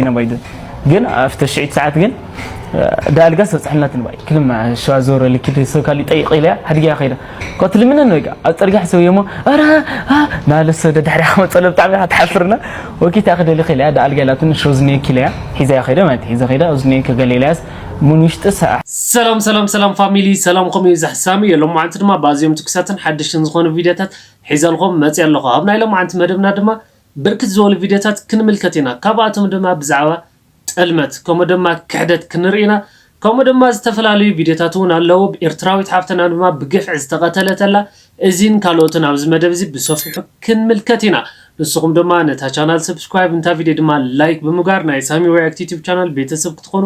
ነባይዱ ግን ኣብቲ ሽዒት ሰዓት ግን ዳልጋ ሰብፅሕናትን ባይ ክልማ ሸዋ ዞሮ ልኪድ ሰብ ካሊ ጠይቅ ኢለያ ሓድጊያ ከይዳ ኮትልምነ ነው ጋ ኣብ ፅርግያ ሰው የሞ ኣረ ናለሰ ደድሕሪ ሓመፀሎ ብጣዕሚ ትሓፍርና ወኪታ ክደሊ ከይለያ ዳልጋ ላትን ሾዝኔ ኪለያ ሒዛ ከይደ ማለት ሒዛ ከይዳ ኦዝኔ ከገሌለያስ ሙን ውሽጢ ሰዓ ሰላም ሰላም ሰላም ፋሚሊ ሰላም ኮም ይብዛሕ ሳሚ የሎም ማዓንቲ ድማ ባዝዮም ትኩሳትን ሓድሽን ዝኾኑ ቪዲዮታት ሒዘልኩም መጽእ ኣለኹ ኣብ ናይ ሎማዓንቲ መደብና ድማ ብርክት ዝበሉ ቪድዮታት ክንምልከት ኢና። ካብኣቶም ድማ ብዛዕባ ጥልመት፣ ከምኡ ድማ ክሕደት ክንርኢ ኢና። ከምኡ ድማ ዝተፈላለዩ ቪድዮታት እውን ኣለዉ። ኤርትራዊት ሓፍትና ድማ ብግፍዒ ዝተቐተለት ኣላ። እዚን ካልኦትን ኣብዚ መደብ እዚ ብሰፊሑ ክንምልከት ኢና። ንስኹም ድማ ነታ ቻናል ሰብስክራይብ፣ ነታ ቪድዮ ድማ ላይክ ብምግባር ናይ ሳሚ ሪያክት ዩቱብ ቻናል ቤተሰብ ክትኾኑ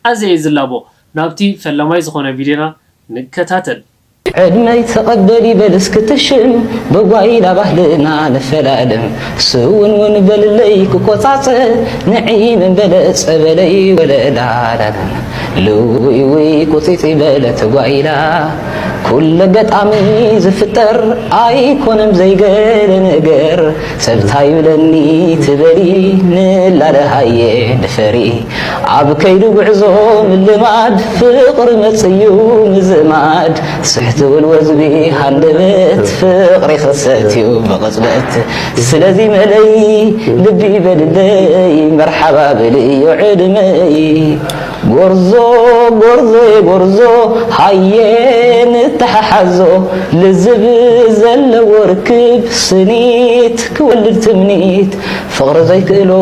ኣዝየ እየ ዝላቦ። ናብቲ ፈላማይ ዝኾነ ቪድዮና ንከታተል። ዕድመይ ተቐበሊ በል እስኪ ትሽም ብጓይላ ባህልና ንፈላለም ስውንውን በልለይ ክቆጻጸ ንዒ ምን በለ ጸበለይ ወለላላላ ልውይ ውይ ቁጺጺ በለት ጓይላ ኩለ ገጣሚ ዝፍጠር ኣይኮነም ዘይገለ ነገር ሰብ ታይ ይብለኒ ትበሊ ንላለ ሃየ ድፈሪ ኣብ ከይዲ ጉዕዞ ምልማድ ፍቕሪ መፅዩ ምዝማድ ስሕቲ እውን ወዝቢ ሃንደበት ፍቕሪ ክሰት እዩ ብቕፅበት ስለዚ መለይ ልቢ በልለይ መርሓባ በልዮ ዕድመይ ጎርዞ ጎርዞ ጎርዞ ሃየ ንተሓሓዞ ልዝብ ዘለዎ ርክብ ስኒት ክወልድ ትምኒት ፍቕሪ ዘይክእሎ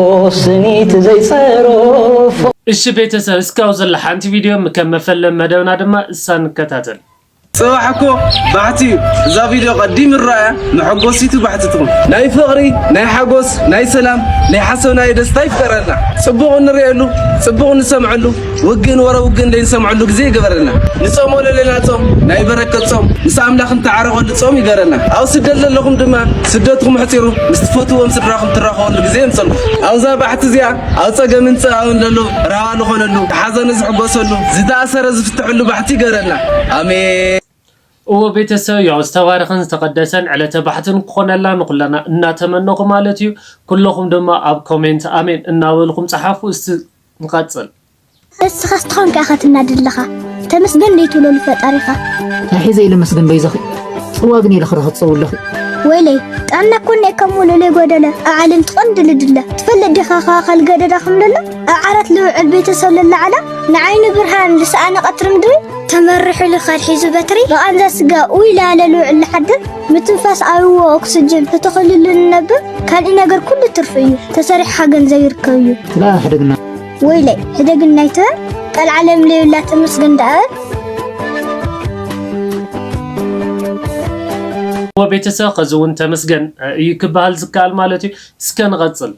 ስኒት ዘይፀሮ ፍቕሪ እሺ ቤተሰብ እስካው ዘላ ሓንቲ ቪድዮ ከም መፈለ መደብና ድማ እሳ ንከታተል። ጽባሕ እኮ ባሕቲ እዩ። እዛ ቪድዮ ቀዲም ይረኣያ መሐጎሲቱ ባሕቲ ትኹን። ናይ ፍቕሪ፣ ናይ ሓጎስ፣ ናይ ሰላም፣ ናይ ሓሰብ ናይ ደስታ ይፍጠረልና። ጽቡቕ እንርእየሉ፣ ጽቡቕ እንሰምዐሉ፣ ውግእን ወረ ውግእን ዘይንሰምዐሉ ግዜ ይገበረልና። ንጾሞ ለለና ጾም ናይ በረከት ጾም ምስ ኣምላኽ እንተዓረቐሉ ጾም ይገበረልና። ኣብ ስደት ዘለኹም ድማ ስደትኩም ኣሕጺሩ ምስ ትፈትዎም ስድራኹም ትራኸበሉ ግዜ የምጸልኩም። ኣብዛ ባሕቲ እዚኣ ኣብ ጸገምን ጸባብን ለሎ ራህዋ ዝኾነሉ፣ ሓዘኑ ዝሕጎሰሉ፣ ዝተኣሰረ ዝፍትሐሉ ባሕቲ ይገበረልና። ኣሜን። እወ ቤተሰብ ያው ዝተባረኸን ዝተቐደሰን ዕለተ ባሕትን ክኾነላ ንኹላና እናተመነኹ ማለት እዩ። ኩለኹም ድማ ኣብ ኮሜንት ኣሜን እናበልኹም ጸሓፉ። እስቲ ንቐጽል። እስኻስ ተኾንካ ኢኻ ትናደድ ለኻ ተመስገን ደይትብሎ ንፈጣሪኻ። እንታይ ሒዘ ኢለ መስግን በይዘኺ ጽዋ ግን ኢለ ክረኽብ ትጸው ኣለኺ። ወይለይ ጥዕና እኮ እኒኤ ከምኡ ልኡለይ ጎደለ ኣብ ዓለም ትቐንዲ ልድለ ትፈልጥ ዲኻ ካብ ኣኻል ገደዳ ከም ደሎ ኣብ ዓራት ልውዕል ቤተሰብ ለለዓላ ንዓይኑ ብርሃን ልሰኣነ ቀትሪ ምድሪ ተመሪሑ ልኻድ ሒዙ በትሪ ብቓንዛ ስጋ ኡይ ላለ ልውዕል ልሓድር ምትንፋስ ኣብዎ ኦክስጅን ተተኺሉሉ ንነብር ካልእ ነገር ኩሉ ትርፊ እዩ ተሰሪሕኻ ገንዘብ ይርከብ እዩ። ላ ሕደግና። ወይለይ ሕደግና ኣይትበል ቀልዓለም ለየብላ ተመስገን ደኣ በል። እወ ቤተሰብ ኸዚ እውን ተመስገን እዩ ክበሃል ዝከኣል ማለት እዩ። እስከ ንቐጽል።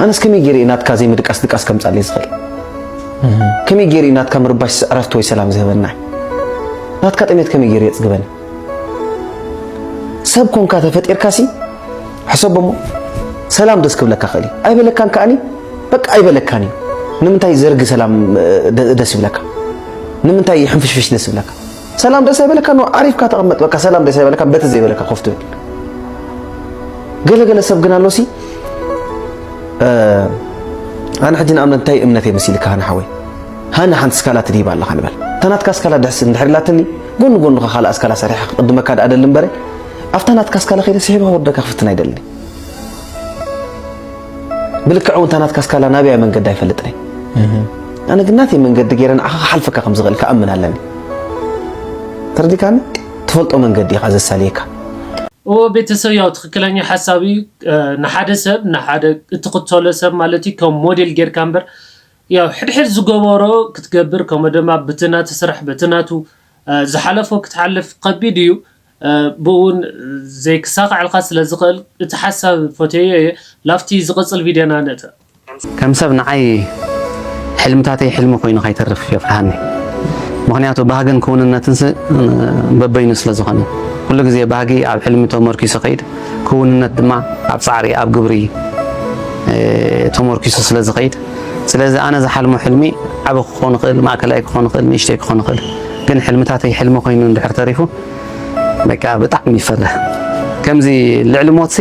ኣነስ ከመይ ገይረ እየ ናትካ ዘይምድቃስ ድቃስ ከምጻለይ ዝኽእል? ከመይ ገይረ እዩ ናትካ ምርባሽ ዕረፍቲ ወይ ሰላም ዝህበና? ናትካ ጥሜት ከመይ ገይሩ የጽግበኒ? ሰብ ኮንካ ተፈጢርካሲ ሕሰቦ እሞ ሰላም ደስ ክብለካ ክእል እዩ ኣይበለካን ከኣኒ በቃ ኣይበለካን እዩ ንምንታይ ዘርጊ ሰላም ደስ ይብለካ ንምንታይ ሕንፍሽፍሽ ደስ ይብለካ ሰላም ደስ ኣይበለካ ኖ ዓሪፍካ ተቐመጥ በቃ ሰላም ደስ ኣይበለካ በቲ ዘይበለካ ኮፍ ትብል ገለ ገለ ሰብ ግን ኣሎሲ ኣነ ሕጂ ንኣብነት እንታይ እምነት እየ መሲልካ ሃኒ ሓወይ ሃኒ ሓንቲ ስካላ ትድሂባ ኣለኻ ንበል እታ ናትካ ስካላ ድሕስ እንድሕር ኢላትኒ ጎኒ ጎንኻ ካልኣ ስካላ ሰሪሐ ክቕድመካ ደኣ ደሊ እምበረ ኣብታ ናትካ ስካላ ከይደ ስሒበ ክወርደካ ክፍትን ኣይደልን እየ ብልክዕ እውን እታ ናትካ ስካላ ናበያ መንገዲ ኣይፈልጥን እየ ኣነ ግን ናተይ መንገዲ ገይረ ንዓኻ ክሓልፈካ ከም ዝኽእል ክኣምን ኣለኒ ተረዲካኒ ትፈልጦ መንገዲ ኢኻ ዘሳልየካ እዎ ቤተሰብ ያው ትክክለኛ ሓሳብ እዩ ንሓደ ሰብ ንሓደ እትክተሎ ሰብ ማለት እዩ ከም ሞዴል ጌርካ እምበር ያው ሕድሕድ ዝገበሮ ክትገብር ከምኡ ድማ ብትናቱ ስራሕ ብትናቱ ዝሓለፎ ክትሓልፍ ከቢድ እዩ ብእውን ዘይክሳኽዐልካ ስለ ዝኽእል እቲ ሓሳብ ፈተዮ እየ ላፍቲ ዝቕፅል ቪድዮና ንእተ ከም ሰብ ንዓይ ሕልምታተይ ሕልሚ ኮይኑ ከይተርፍ የፍርሃኒ። ምኽንያቱ ባህግን ክውንነትንስ በበይኑ ስለ ዝኾነ። ኩሉ ግዜ ባህጊ ኣብ ሕልሚ ተመርኪሱ ይኸይድ፣ ክውንነት ድማ ኣብ ጻዕሪ፣ ኣብ ግብሪ ተመርኪሱ ስለ ዝኸይድ። ስለዚ ኣነ ዝሓልሞ ሕልሚ ዓቢ ክኾን ይኽእል፣ ማእከላይ ክኾን ይኽእል፣ ንእሽተይ ክኾን ይኽእል። ግን ሕልምታተይ ሕልሚ ኮይኑ እንድሕር ተሪፉ በቃ ብጣዕሚ ይፈርሕ። ከምዚ ልዕሊ ሞትሲ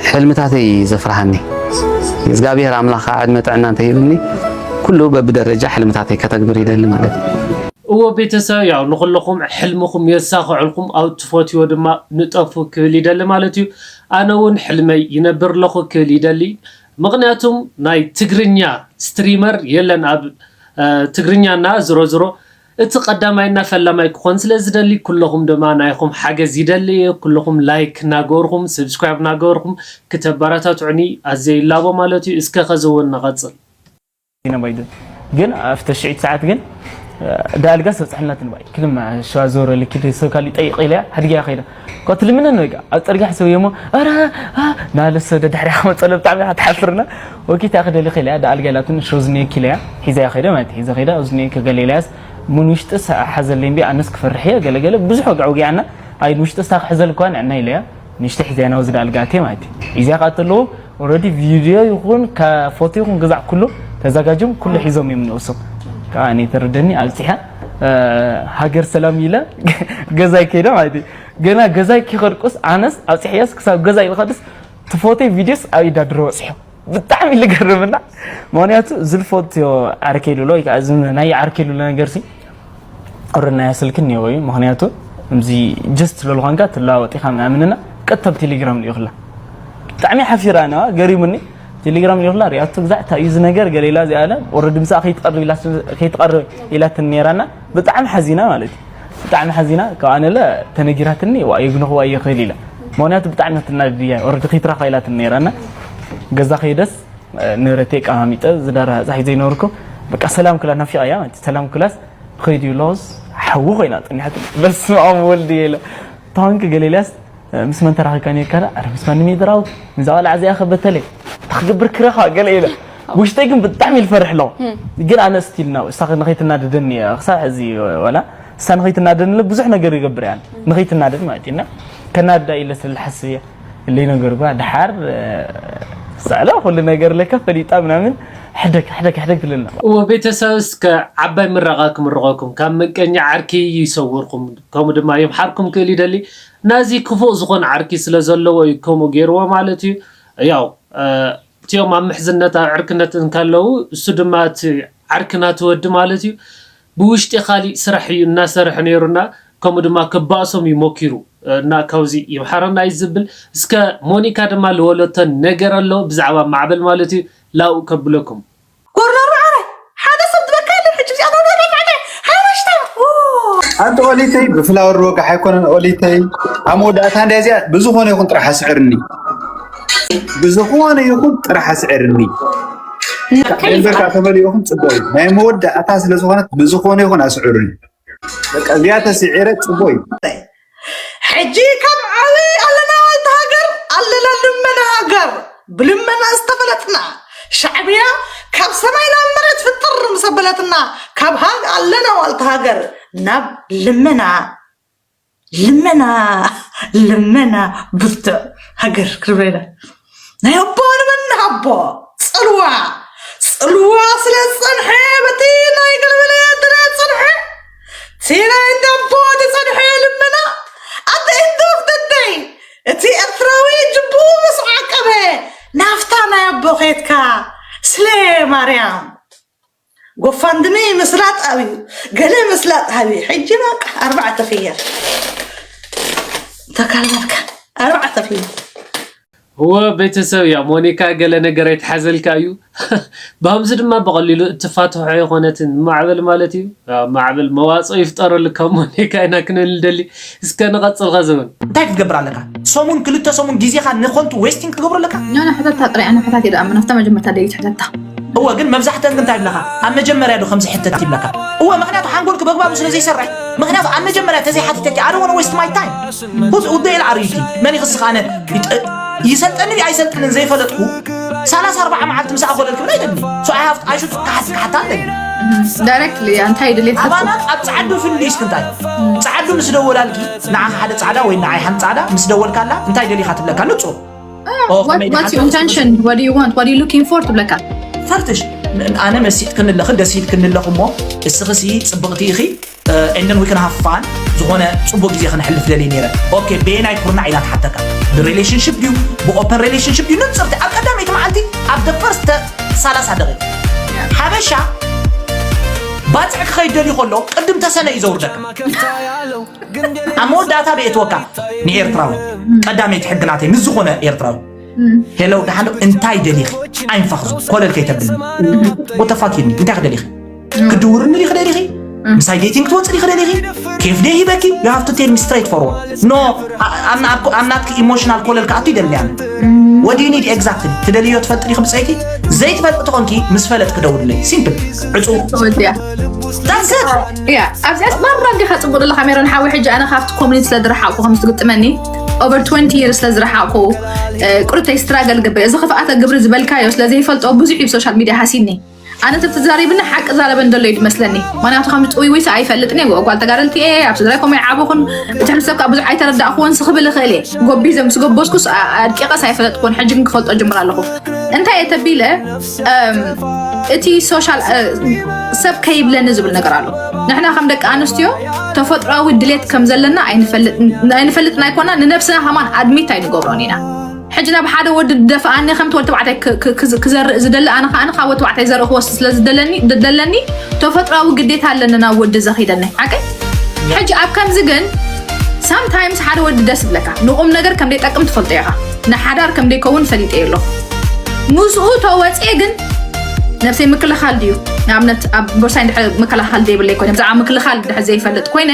ሕልምታተይ ዘፍርሃኒ እግዚኣብሔር ኣምላኽ ከዓ ዕድመ ጥዕና እንተሂብኒ ኩሉ በብደረጃ ሕልምታተይ ከተግብር ይደሊ ማለት እዩ። እዎ ቤተሰብ፣ ያው ንኹልኹም ሕልምኹም የሳኽዕልኩም፣ ኣብ ትፈትዎ ድማ ንጠፉ ክብል ይደሊ ማለት እዩ። ኣነ እውን ሕልመይ ይነብር ኣለኹ ክብል ይደሊ። ምኽንያቱም ናይ ትግርኛ ስትሪመር የለን ኣብ ትግርኛና። ዝሮ ዝሮ እቲ ቀዳማይና ፈላማይ ክኾን ስለ ዝደሊ ኩለኹም ድማ ናይኹም ሓገዝ ይደሊ። ኩለኹም ላይክ እናገበርኩም፣ ሰብስክራይብ እናገበርኩም ክተበረታትዑኒ ኣዝየ ይላቦ ማለት እዩ። እስከ ኸዚ እውን ንቐጽል። ኢና ባይደ ግን ኣብተ ሽዒት ሰዓት ግን ዳልጋ ሰብፅሕናትን ባይ ክልማ ሸዋ ዞረ ልኪድ ሰብ ካሊ ጠይቅ ኢለያ ሓድጊያ ከይዳ ቀትል ምንን ወይ ኣብ ፅርግያ ሕሰብ የሞ ኧረ ናለሰ ደድሕሪ ከመፀለ ብጣዕሚ ኢኻ ትሓፍርና ወኪታ ክደሊ ከኢለያ ዳልጋ ኢላትን ሾዝኔ ኪለያ ሒዛያ ከይደ ማለት ሒዘ ከይዳ ኦዝኔ ከገለ ኢለያስ ምን ውሽጥስ ሓዘለይ እምቢ ኣነስ ክፈርሕ እየ ገለገለ ብዙሕ ወግዕ ወጊዓና ኣይ ንውሽጥስ ታክሕዘል እኳ ንዕና ኢለያ ንሽተ ሒዘያ ናብዚ ዳልጋ ኣትየ ማለት እዩ ሒዘያ ከኣ ተለዉ ኦረዲ ቪድዮ ይኹን ፎቶ ይኹን ግዛዕ ኩሉ ተዘጋጅዮም ኩሉ ሒዞም እዮም ንእሶም ከዓ እኔ ተረደኒ ኣብፂሐ ሃገር ሰላም ኢለ ገዛይ ከይደ ማለት እዩ ገና ገዛይ ኪኸድቁስ ኣነስ ኣብፂሐያስ ክሳብ ገዛይ ልኸድስ ትፎቶይ ቪድዮስ ኣብ ኢዳ ድሮ በፂሑ ብጣዕሚ ልገርምና ምክንያቱ ዝልፎትዮ ዓርከይ ልሎ ወይ ከዓ ናይ ዓርከይ ልሎ ነገር ሲ ኦረናያ ስልክ እኒኦ እዩ ምክንያቱ እምዚ ጀስት ለልኳንካ ትለዋወጥ ኢኻ ምናምንና ቀጥታ ብቴሌግራም ልኢኹላ ብጣዕሚ ሓፊራ ነዋ ገሪሙኒ ቴሌግራም ልኢኹላ ሪኣቶ ግዛዕ እንታይ እዩ እዚ ነገር ገለ ኢላ እዚኣ ኣለ ኦረዲ ምሳኣ ከይትቀርብ ኢላትኒ ነይራና ብጣዕሚ ሓዚና ማለት እዩ ብጣዕሚ ሓዚና ካብ ኣነለ ተነጊራትኒ ዋ የግንኽዋ ይኽእል ኢላ ምክንያቱ ብጣዕሚ ትናድድ እያ ኦረዲ ከይትራኽባ ኢላትኒ ነይራና ገዛ ከይደስ ንብረተይ ቀማሚጠ ዝዳራ ፃሒ ዘይነበርኩ በቃ ሰላም ክላ ናፊቃ እያ ማለት ሰላም ክላስ ኸይዱ ሎስ ሓዊ ኮይና ፀኒሓት በስመ ኣብ ወልድ የለ ታንክ ገሌልያስ ምስ መን ተራኺብካ ነርካ ኣረ ምስ ማንም ይድራው ንዛ ቆልዓ እዚኣ ከበተለ ታክገብር ክረኻ ገለ ኢለ ውሽጠይ ግን ብጣዕሚ ይልፈርሕ ኣለኹ ግን ኣነ ስቲል ነው እሳ ንኸይትናደደኒ ክሳብ ሕዚ ወላ እሳ ንኸይትናደደኒ ብዙሕ ነገር ይገብር እያ ንኸይትናደድ ማለት እዩ ከናዳ ኢለ ስለዝሓስብ እያ እለይ ነገር ጓ ድሓር ሰዕላ ኩሉ ነገር ለካ ፈሊጣ ምናምን ሕደግ ሕደግ ሕደግ ትልና እወ ቤተሰብ እስከ ዓባይ ምረቓ ክምርቐኩም ካብ ምቀኛ ዓርኪ ይሰውርኩም ከምኡ ድማ ይምሓርኩም ክእል ይደሊ ናዚ ክፉእ ዝኾነ ዓርኪ ስለ ዘለዎ እዩ ከምኡ ገይርዎ ማለት እዩ ያው እቲኦም ኣብ ምሕዝነት ኣብ ዕርክነት እንከለዉ እሱ ድማ እቲ ዓርክና ትወዲ ማለት እዩ ብውሽጢ ካሊእ ስራሕ እዩ እናሰርሐ ነይሩና ከምኡ ድማ ክባእሶም እዩ ሞኪሩ እና ካብዚ ይምሓረና እዩ ዝብል እስከ ሞኒካ ድማ ልወለቶ ነገር ኣሎ ብዛዕባ ማዕበል ማለት እዩ ላኡ ከብለኩም ጎርናሩ ዓረ ሓደ ሰብ ዝበካ የለን ሕጂ እዚኣ ተወዳዳዕተ ሓረሽታ ኣንቲ ኦሊተይ ብፍላወር ወጋሕ ኣይኮነን ኦሊተይ ኣብ መወዳእታ እንዳ እዚኣ ብዝኾነ ይኹን ጥራሕ ኣስዕርኒ ብዝኾነ ይኹን ጥራሕ ኣስዕርኒ ገንዘብ ከዓ ተመሊእኹም ፅቡቅ እዩ ናይ መወዳእታ ስለ ዝኾነት ብዝኾነ ይኹን ኣስዕሩኒ በቃ እዚኣ ተስዒረ ፅቡቅ እዩ ሕጂ ካብ ዓዊ ኣለና ዋልታ ሃገር ኣለና ልመና ሃገር ብልመና ዝተፈለጥና ሻዕብያ ካብ ሰማይ ናብ መሬት ፍጥር ምስ ኣበለትና ካብ ሃግ ኣለና ዋልታ ሃገር ናብ ልመና ልመና ልመና ብርቱዕ ሃገር ክርበና ናይ ኣቦ ንመን ንሃቦ ፅልዋ ፅልዋ ስለ ዝፀንሐ በቲ ናይ ገለበለ ድረ ፅንሐ እቲ ናይ እንዳቦ ዝፀንሐ ልመና ኣደ ኢንዶፍ ደደይ እቲ ኤርትራዊ ጅቡ ምስ ዓቀበ ናፍታ ናይ ኣቦ ኬትካ ስለ ማርያም ጎፋንድሚ ምስላጥ ኣብዩ ገለ ምስላጥ ሃቢ ሕጂ በቃ ኣርባዕተ ፍየል ተካልበልካ ኣርባዕተ ፍየል እወ ቤተሰብ እያ ሞኒካ ገለ ነገር ኣይትሓዘልካ እዩ ብሃምዚ ድማ ብቐሊሉ እትፋትሖ ኣይኾነትን ማዕበል ማለት እዩ ማዕበል መዋፅኦ ይፍጠረሉ ካብ ሞኒካ ኢና ክንብል ንደሊ እስከ ንቐፅል ኸዝውን እንታይ ክትገብር ኣለካ ሰሙን ክልተ ሰሙን ግዜኻ ንኾንቱ ዌስቲንግ ክትገብሩ ኣለካ ኖ ኖ ሕተታ ጥራይ ኣነ ሕታት የደኣምን ኣብታ መጀመርታ ደይት ሕተታ እወ ግን መብዛሕተን እንታይ ይብለካ ኣብ መጀመርያ ዶ ከምዚ ሕተት ይብለካ እወ ምክንያቱ ሓንጎልክ በግባቡ ስለ ዘይሰርሕ ምክንያቱ ኣብ መጀመርያ ተዘይሓቲተኪ ኣደ ወነ ዌስት ማይ ታይም Who's Uday Ariti? መን ይኽስኻ ኣነ ይሰልጠኒ ድዩ ኣይሰልጥንን ዘይፈለጥኩ ሰላሳ ኣርባዓ መዓልቲ ምስ ኣኾለል ክብል ኣይደሊ so I have I should ክሓት ክሓታ ኣለኒ ዳይሬክትሊ እንታይ ድሌት ኣባላት ኣብ ጻዕዱ ፍልልይ እስኪ እንታይ ጻዕዱ ምስ ደወላልኪ ንዓኻ ሓደ ጻዕዳ ወይ ንዓይ ሓንቲ ጻዕዳ ምስ ደወልካላ እንታይ ደሊኻ ትብለካ ንጹር What, what's your intention? What do you want? What are you looking for? ትብለካ ፈርትሽ ኣነ መሲጥክኒ ኣለኽን ደስ ኢልክኒ ኣለኹ እሞ እስኽሲ ጽብቕቲ ኢኺ and then we can have fun ዝኾነ ጽቡቅ ግዜ ክነሕልፍ ደልየ ነይረ okay በየናይ ኩርናዕ ኢላ ትሓተካ ብሪሌሽንሽፕ ድዩ ብኦፐን ሪሌሽንሽፕ ድዩ ንፅርቲ ኣብ ቀዳመይቲ መዓልቲ ኣብ the first ሰላሳ ደቂቃ ሓበሻ ባፅዕ ክኸይድ ደልዩ ከሎ ቅድም ተሰነ እዩ ዘውርደካ። ኣብ መወዳእታ ብእትወካ ንኤርትራዊ ቀዳመይቲ ሕጊ ናተይ ምስ ዝኾነ ኤርትራዊ ሄለው ደሓን እንታይ ደሊኺ? ኣይንፋኽዞ ኮለል ከይተብልኒ ወተፋኪኒ እንታይ ክደሊኺ? ክድውርኒ ዲኺ ደሊኺ? ምሳይ ዴቲንግ ክትወፅእ ዲኺ ደሊኺ? ኬፍ ደይ ሂበኪ? You have to tell me straight forward. No, I'm not ኢሞሽናል ኮለል ክኣቱ ይደልያን ወዲ ኒድ ኤግዛክትሊ ትደልዮ ትፈልጢ ዲኺ ብፀይቲ ዘይትፈልጢ ተኾንኪ ምስ ፈለጥ ክደውልለይ ሲምፕል ዕፁ ወዲያ That's it. ያ ኣብዚኣስ ማራ እንዲኻ ፅቡቅ ዘለካ ሜሮን ሓዊ ሕጂ ኣነ ካብቲ ኮሚኒቲ ስለ ዝረሓቅኩ ከም ዝትግጥመኒ over twenty years ስለ ዝረሓቅኩ ቁርተይ ስትራገል ግብር እዚ ክፍኣተ ግብሪ ዝበልካዮ ስለ ዘይፈልጦ ብዙሕ እዩ ሶሻል ሚድያ ሃሲኒ ኣነ ተተዛሪብኒ ሓቂ ዛረበ እንደሎ እዩ ዝመስለኒ ምክንያቱ ከም ጥውይ ወይስ ኣይፈልጥን እየ ጓል ተጋደልቲ እየ ኣብ ስድራይ ከምኡ ይዓበኹን እቲ ሕብረተሰብ ከዓ ብዙሕ ኣይተረዳእኩዎን ስኽብል እኽእል እየ ጎቢዘ ምስ ጎበዝኩስ ኣድቂቐስ ኣይፈለጥኩዎን ሕጂ ግን ክፈልጦ ጅምር ኣለኹ እንታይ እየ ተቢለ እቲ ሶሻል ሰብ ከይብለኒ ዝብል ነገር ኣሎ ንሕና ከም ደቂ ኣንስትዮ ተፈጥሮዊ ድሌት ከም ዘለና ኣይንፈልጥን ኣይኮና ንነብስና ከማን ኣድሚት ኣይንገብሮን ኢና ሕጂ ናብ ሓደ ወዲ ደፍኣኒ ከምቲ ወዲ ተባዕታይ ክዘርእ ዝደሊ ኣነ ከዓ ካብ ወዲ ተባዕታይ ዘርኢ ክወስድ ስለ ዝደለኒ ተፈጥሮዊ ግዴታ ኣለኒ ናብ ወዲ ዘኺደኒ ሓቀይ ሕጂ ኣብ ከምዚ ግን ሳምታይምስ ሓደ ወዲ ደስ ብለካ ንቁም ነገር ከም ደይጠቅም ትፈልጦ ኢኻ ንሓዳር ከም ደይከውን ፈሊጠ የሎ ምስኡ ተወፅኤ ግን ነብሰይ ምክልኻል ድዩ ንኣብነት ኣብ ቦርሳይ እንድሕር ምክልኻል ዘይብለይ ኮይነ ብዛዕባ ምክልኻል እንድሕር ዘይፈልጥ ኮይነ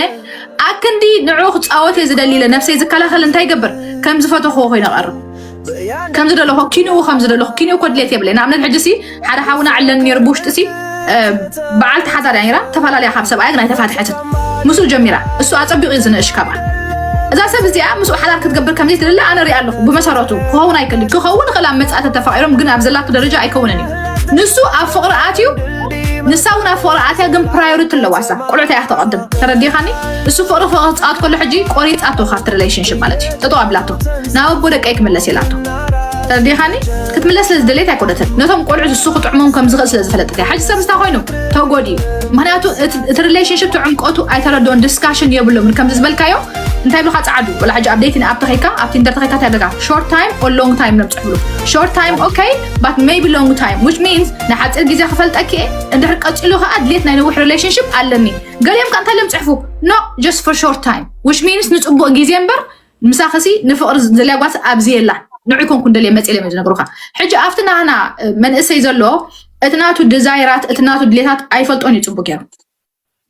ኣክንዲ ንዑ ክፃወት እየ ዝደሊ ኢለ ነብሰይ ዝከላኸል እንታይ ይገብር ከም ዝፈተኽዎ ኮይነ ቀርብ ከም ዝደለኹ ኪንኡ ከም ዝደለኹ ኪንኡ ኮድሌት የብለይ ንኣብነት ሕጂ ሲ ሓደ ሓውና ዕለን ነይሩ ብውሽጢ ሲ በዓልቲ ሓዳር እያ ነይራ ተፈላለያ ካብ ሰብኣያ ግን ኣይተፋትሐትን ምስኡ ጀሚራ እሱ ኣፀቢቑ እዩ ዝንእሽ ካብኣ እዛ ሰብ እዚኣ ምስኡ ሓዳር ክትገብር ከምዘይ ትደሊ ኣነ ሪኣ ኣለኹ ብመሰረቱ ክኸውን ኣይክእልን ክኸውን ይኽእል ኣብ መፅኣ ተተፋቒሮም ግን ኣብ ዘላቶ ደረጃ ኣይከውንን እዩ ንሱ ኣብ ፍቕሪ ኣትዩ ንሳ እውን ኣብ ፍቕሪ ኣትያ ግን ፕራዮሪቲ ኣለዋ እሳ ቆልዑታ እያ ክተቐድም ተረዲኻኒ እሱ ፍቕሪ ፍቕሪ ክፃወት ከሎ ሕጂ ቆሪፃቶ ካብቲ ሪሌሽንሽፕ ማለት እዩ ጠጠው ኣቢላቶ ናብ ኣቦ ደቀይ ክምለስ ኢላቶ ተረዲኻኒ ክትምለስ ስለ ዝደለየት ኣይኮነትን ነቶም ቆልዑ እሱ ክጥዕሞም ከም ዝኽእል ስለ ዝፈለጠት እያ ሕጂ ሰብ እንታይ ኮይኑ ተጎድዩ ምክንያቱ እቲ ሪሌሽንሽፕ ትዕምቆቱ ኣይተረድኦን ዲስካሽን የብሎምን ከምዚ ዝበልካዮ እንታይ ብልካ ፃዓዱ ወላ ሕጂ ኣብ ዴቲን ኣብ ተኸይካ ኣብ ቲንደር ተኸይካ እንታይ ኣለካ short time or long time ነብፅሕሉ short time okay but maybe long time which means ንሓፂር ግዜ ክፈልጠኪ እየ እንድሕር ቀፂሉ ከዓ ድሌት ናይ ነዊሕ relationship ኣለኒ ገሊኦም ከ እንታይ ኢሎም ፅሕፉ no just for short time which means ንፅቡቅ ግዜ እምበር ምሳኽሲ ንፍቅሪ ዘልያ ጓልሲ ኣብዚ የላን ንዑ ኮንኩ እንደልየ መፅእ ኢሎም ዝነግሩካ ሕጂ ኣብቲ ናህና መንእሰይ ዘሎ እቲ ናቱ ድዛይራት እቲ ናቱ ድሌታት ኣይፈልጦን እዩ ፅቡቅ ገይሩ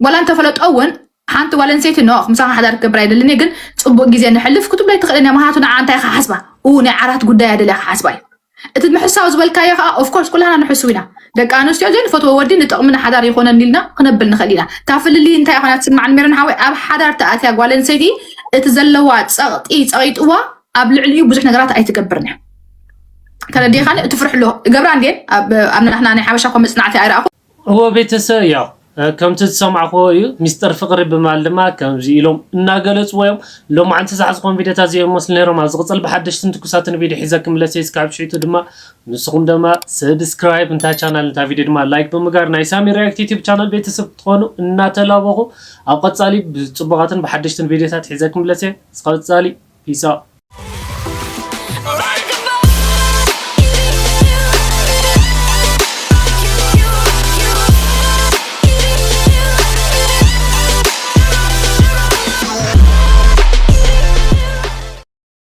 ዋላ እንተፈለጦ እውን ሓንቲ ጓል ኣንሰይቲ ኖ ምሳኻ ሓዳር ክገብር ኣይደልን ግን ፅቡቅ ግዜ ንሕልፍ ክትብሎ ኣይትኽእልን እያ ምክንያቱ ንዓ እንታይ ኢኻ ሓስባ ኡ ናይ ዓራት ጉዳይ ኣደልያ ክሓስባ እዩ እቲ ምሕሳው ዝበልካዮ ከዓ ኦፍኮርስ ኩላና ንሕስው ኢና ደቂ ኣንስትዮ ዘይንፈትዎ ወዲ ንጥቕሚ ንሓዳር ይኾነኒ ኢልና ክነብል ንኽእል ኢና እታ ፍልልይ እንታይ ይኾና ትስማዕ ንሜሮን ሓወይ ኣብ ሓዳር ተኣትያ ጓል ኣንሰይቲ እቲ ዘለዋ ፀቕጢ ፀቒጥዋ ኣብ ልዕሊኡ ብዙሕ ነገራት ኣይትገብርን እያ ተረዲኻኒ እቲ ፍርሕሎ ገብራ እንዴን ኣብ ናትና ናይ ሓበሻ ኮ መፅናዕቲ ኣይረኣኹ እዎ ቤተሰብ ያው ከምቲ ዝሰማዕክዎ እዩ ሚስጥር ፍቅሪ ብማል ድማ ከምዚ ኢሎም እናገለፅዎ እዮም ሎማዓንቲ ዝሓዝኮም ቪድዮታት እዚኦም መስሉ ነይሮም ኣብ ዝቕፅል ብሓደሽትን ትኩሳትን ቪድዮ ሒዘ ክምለስ እየ እስካብ ሽዑ ድማ ንስኹም ድማ ሰብስክራይብ እንታ ቻናል እንታ ቪድዮ ድማ ላይክ ብምግባር ናይ ሳሚ ሪያክት ዩቲብ ቻናል ቤተሰብ ክትኾኑ እናተላበኹ ኣብ ቀፃሊ ብፅቡቓትን ብሓደሽትን ቪድዮታት ሒዘ ክምለስ እየ እስካብ ቀፃሊ ፒስ